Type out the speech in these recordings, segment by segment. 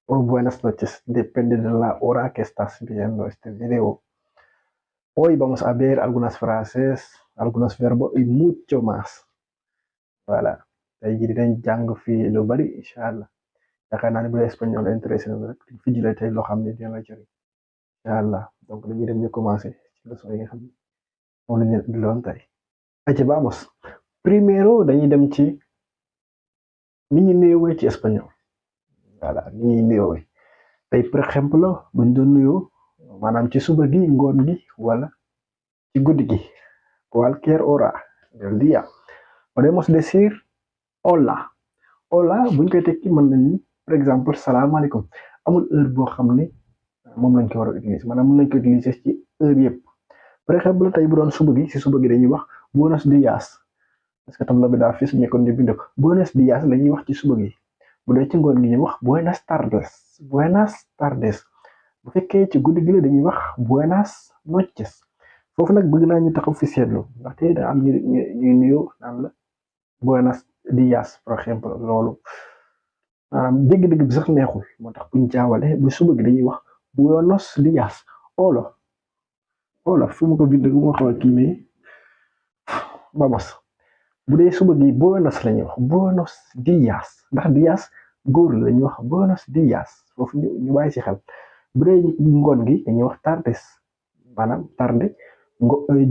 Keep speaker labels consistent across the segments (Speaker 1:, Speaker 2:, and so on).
Speaker 1: o buenas noches, depende de la hora que estás viendo este video. Hoy vamos a ver algunas frases, algunos verbos y mucho más. Voilà. Tey jii dinañ jàng fii lu bari incha allah yaakaar naa ne bu dee espagnol intéressé na rek fi jëlee tey loo xam ne dina la jëriñ incha allah donc dañuy dem ñu commencé ci leçon yi nga xam ne moom la ñu leen indiloon tey. Ayca vamos. Primero dañuy dem ci ni ñu nuyoo ci espagnol. Voilà ni ñuy nuyoo tey par exemple buñ doon nuyoo maanaam ci suba gi ngoon gi wala ci guddi gi cualquier hora del día podemos decir hola. Hola buñ koy tekki mën nañu par exemple salaamaaleykum amul heure boo xam ne moom lañ ko war a utiliser maanaam mën nañ ko utiliser ci heure yëpp par exemple tey bu doon suba gi si suba gi dañuy wax buenos días parce que tam la bi daa fis mais kon di bind ko buenos días la ñuy wax ci suba gi bu dee ci ngoon gi ñu wax buenas tardes buenas tardes bu fekkee ci guddi gi la dañuy wax buenas noches foofu nag bëgg naa ñu taxaw fi seetlu ndaxte da am ñuy nuyoo naan la buenas días par exemple loolu dégg-dégg bi sax neexul moo tax buñ jaawale bu suba gi dañuy wax buenos días olo olo fu mu ko bind bu ma xaw a kii mais vamos bu dee suba gi buenos la ñuy wax buenos días ndax días góor la ñuy wax buenos días foofu ñu bàyyi ci xel bu dee ngoon gi dañuy wax tardes maanaam tarde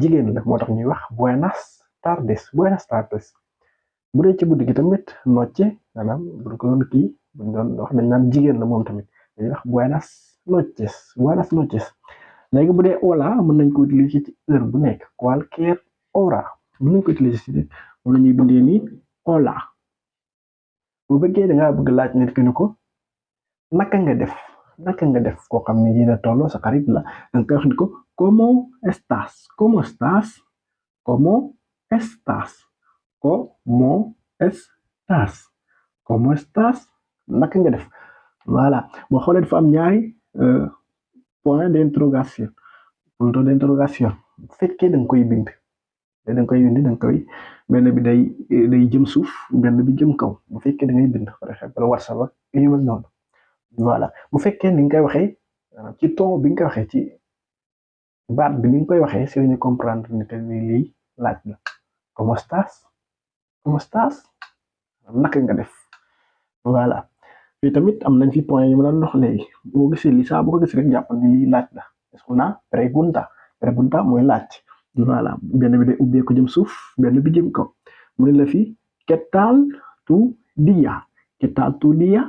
Speaker 1: jigéen la moo tax ñuy wax buenas tardes bu dee ci guddi gi tamit noche maanaam bu ko doon kii bu doon wax dañ naan jigéen la moom tamit dañuy wax buenas noches léegi bu dee hola mën nañ ko utiliser ci heure bu nekk cualquier hora mën nañ ko utiliser ci moom la ñuy bindee nii hola bu fekkee da ngaa bëgg laaj nit ki ni ko naka nga def koo xam ne yéen a tolloo sa xarit la danga koy wax ni ko ¿cómo estás? ¿Cómo estás? ¿Cómo estás? ¿Cómo estás? Naka nga def voilà boo xoolee dafa am ñaari point d'interrogation punto d'interrogation bu fekkee da nga koy bind benn bi day jëm suuf benn bi jëm kaw bu fekkee da ngay bind par exemple WhatsApp ak yu mel noonu voilà bu fekkee ni nga koy waxee ci ton bi nga koy waxee ci baat bi ni nga koy waxee si lañu comprendre ni te ni lii laaj la ¿cómo estás? Naka nga def voilà fii tamit am nañ fi point yi ma doon wax léegi boo gisee lii saa boo ko gis rek jàpp ni lii laaj la est-ce que pregunta mooy laaj voilà benn bi day ubbeeku jëm suuf benn bi jëm kaw mu ne la fii ¿qué tal tu día? ¿Qué tal tu día?